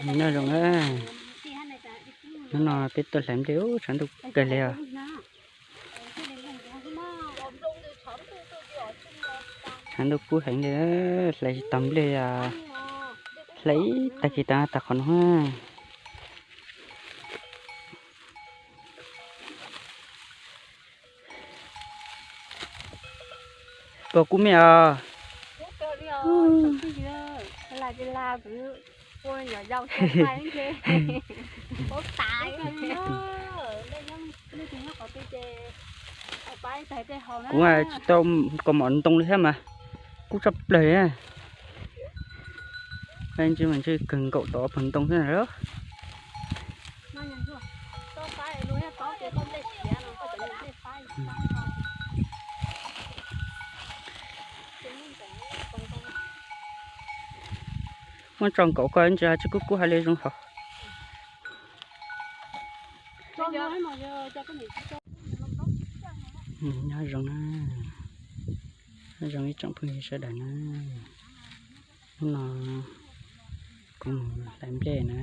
Nyob zoo na, hnub no peb tuaj hlais nplej, tshav ntuj kawg li os. Tshav ntuj kub heev li, hlais tsis tau nplej, hlais ib tag kis tas tag qhov no. Pog kub me os. Kuv tsis tau kaus mom ntoo li thiab mas, kub tshaj plaws. Ntshe mas ntshe kawg nkaum tau ob pawg ntoo xwb na. Muab tso nkaum koj ntsis tsis kub kub hais li zoo hov. Nyob zoo na, nyob zoo ib tsoom phooj ywg sawv daws na. Hnub no kuv mus hlais nplej na.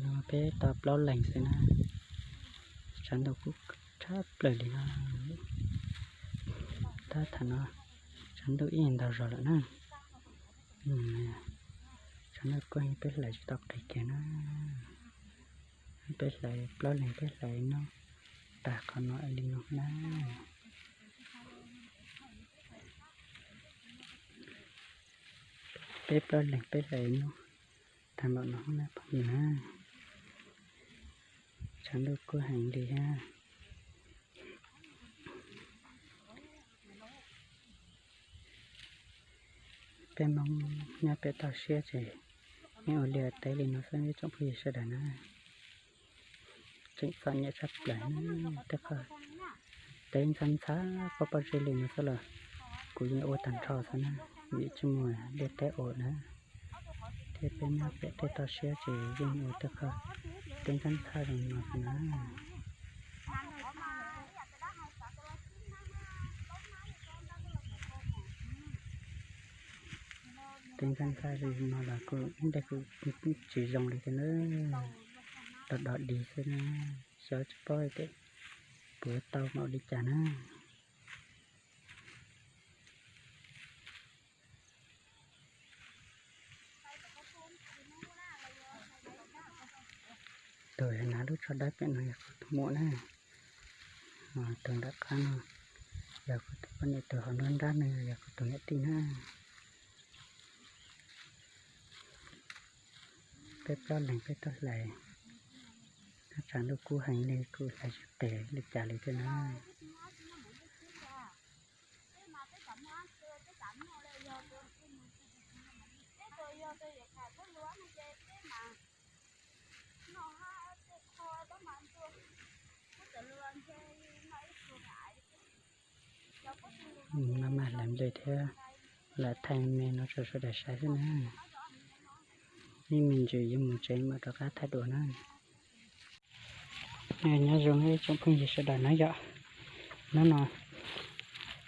No peb tau plaub leeg xwb na. Tshav ntuj kub tshaj plaws li no. Tab tham no tshav ntuj ib ntau zog lawm na. Tshav ntuj kub peb hlais tsis tau qis kiag na. Peb hlais plaub leeg peb hlais noj tag qhov no li no na. Peb plaub leeg peb hlais noj tag npaum no na phooj ywg na. Tshav ntuj kub heev li thiab. Peb Hmoob nyob peb toj siab ces yeej ua liaj teb li no xwb ib tsoom phooj ywg sawv daws na. Tseem txom nyem tshaj plaws na, tej qhov teb ntxhab ntxhab pob pob zeb li no xwb los kuv yeej ua tag nrho xwb na, vim tsis muaj liaj teb ua na. Thiab peb nyob pem tej toj siab ces yeej ua tej qhov teb ntxhab ntxhab zoo no xwb na. Teb ntxhab ntxhab li no los kuj ib ntej kuj tsis zoo li thiab na, los dog dig xwb na, xyov tsis paub tias puas tau npaum li cas na. Tus hnav lub tsho dawb pem no yog kuv tus muam na, tus nram qab no yog kuv tus poj niam, tus hauv nruab nrab no yog kuv tus niam tij na. Peb plaub leeg peb tuaj hlais, tshav ntuj kub heev li kuj hlais tsis qis li cas li thiab na. Maj mam hlais nplej thiab lam thaij me no rau sawv daws saib xwb na. Ib me ntsis yuav mus tsev mam rov qab thaij dua na. Nyob zoo ib tsoom phooj ywg sawv daws na yom. Hnub no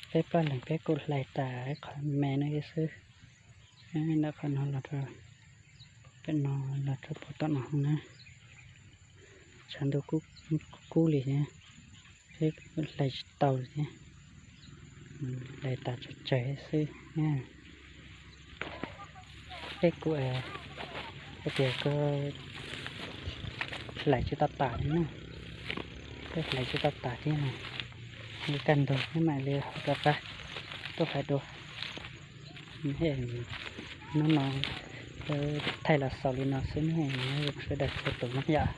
peb plaub leeg peb kuj hlais tas qhov me no xwb. Ntawm qhov no los rau, pem no los rau puag tom no na. Tshav ntuj kub li thiab, peb hlais tsis tau li thiab. Hlais tas tsawg tsawg xwb. Peb kuj hais tias koj hlais tsis tau tas li na, peb hlais tsis tau tas thiab na. Kaj ntug peb mam li ho rov qab tuaj hlais dua. Hnub no thaij los xaus li no xwb, nyob zoo sawv daws txhua tus na yom.